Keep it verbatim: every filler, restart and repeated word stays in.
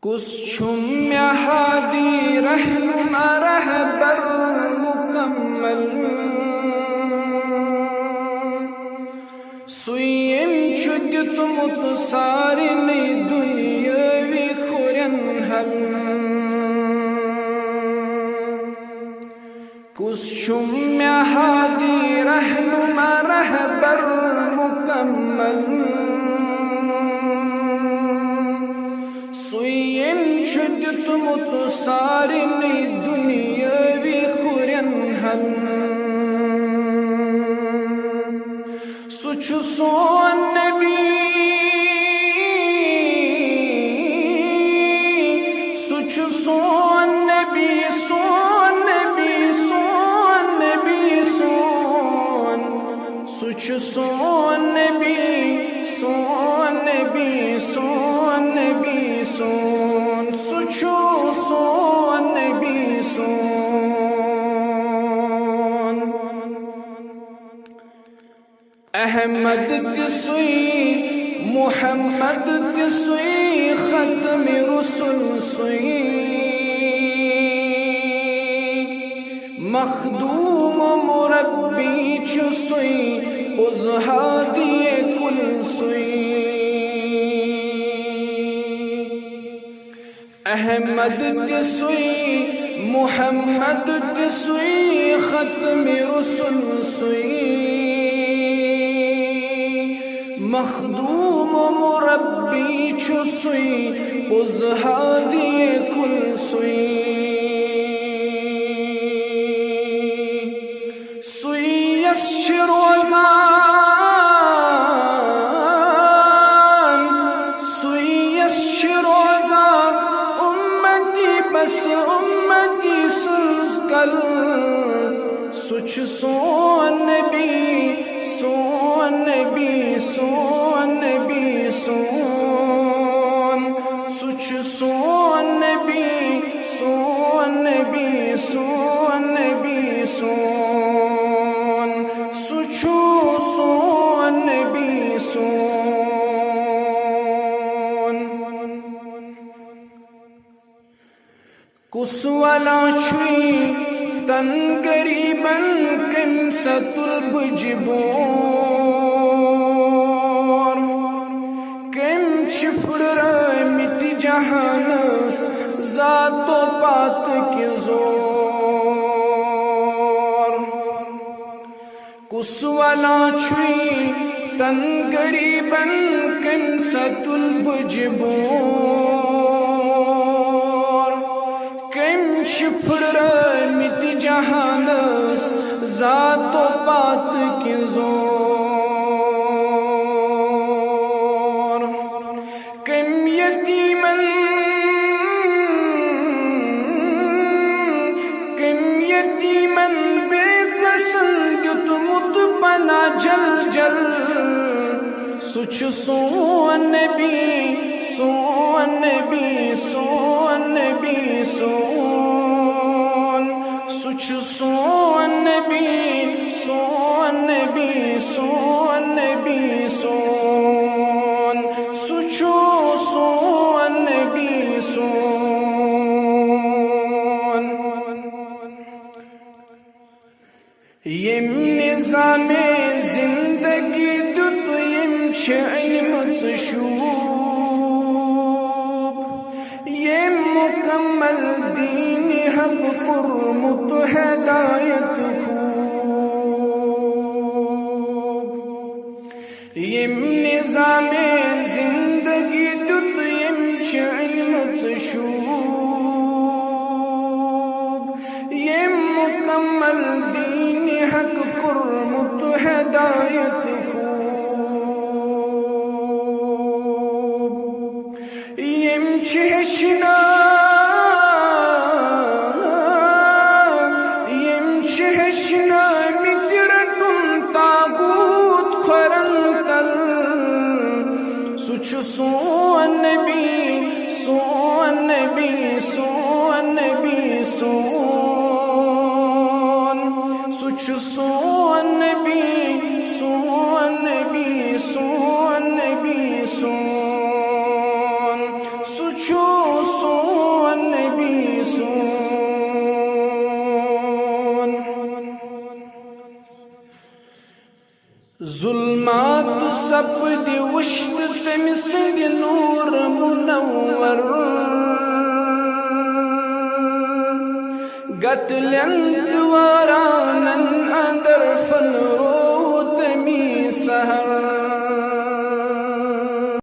کُس چھُم مےٚ ہادی، رہنما، رہبر مُکمل؟ سُے، یٔمۍ چھُ دیُتمُت سارنٕے دُنیٲوی خُرٮ۪ن حل۔ کُس چھُم مےٚ ہادی، رہنما، رہبر مُکمل؟ سُے، یٔمۍ چھُ دیُتمُت سارنٕے دُنیٲوی خُرٮ۪ن حل۔ سُہ چھُ سون نبی، سُہ چھُ سون نبی، سون نبی، سون نبی، سون۔ سُہ چھُ سون نبی، سون نبی، سون نبی، سون۔ سُہ چھُ سون نبی، سون۔ احمد تہِ سُے، محمد تہِ سُے، ختم رسل سُے، مخدوم مربی چھُ سُے، پوٚز ہادی کُل سُے۔ احمد تہِ سُے، محمد تہِ سُے، ختم رسل سُے، مخدوم مربی چھُ سُے، پوٚز ہادی کُل سُے۔ سُے یَس چھِ روزان، سُے یَس چھِ روزان اُمتی، بس اُمتی سٕنٛز کل۔ سُہ چھُ سون نبی، سون نبی، سون نبی، سون۔ سُہ چھُ سون نبی، سون نبی، سون نبی، سون۔ سُہ چھُ سون نبی، سون۔ کُس ولا چھُے تن غریبن، کٔمۍ سا تُل بُجہِ بور؟ کٔمۍ چھِ پھُٹرٲومٕتۍ جہانس ذاتو پاتہٕ کہِ زور؟ کُس ولا چھُے تن غریبن، کٔمۍ سا تُل بُجہِ بور؟ کٔمۍ چھِ پھُٹرٲومٕتۍ جہانس ذاتو پاتہٕ کہِ زور؟ کٔمۍ یتیٖمن، کٔمۍ یتیٖمن بے کسن دیُتمُت پناہ جل جل؟ سُہ چھُ سون نبی، سون نبی، سون نبی، سون۔ سُہ چھُ سون نبی، سون نبی، سون نبی، سون۔ سُہ چھُ سون نبی، سون۔ یٔمۍ نظامِ زندگی دیُت، یٔمۍ چھِ أنۍمٕژ شوٗب، یٔمۍ مُکمل دیٖنِ حق کوٚرمُت ہدایت خوٗب۔ یٔمۍ نظامِ زندگی دیُت، یٔمۍ چھِ أنۍمٕژ شوٗب، یٔمۍ مُکمل دیٖنِ حق کوٚرمُت ہدایت خوٗب۔ یٔمۍ چھِ ہیٚچھنٲ-، یٔمۍ چھِ ہیٚچھنٲومٕتۍ رَٹُن طاغوٗت کھۄرَن تَل۔ سُہ چھُ سون نبی، سون نبی، سون نبی، سون۔ سُہ چھُ سون نبی، سون نبی، سون نبی، سون۔ سُہ چھُ سون نبی سون۔ ظلمات سپدِ وُشت تٔمۍ سٕنٛدِ نوٗر منور۔ گتلٮ۪ن تہٕ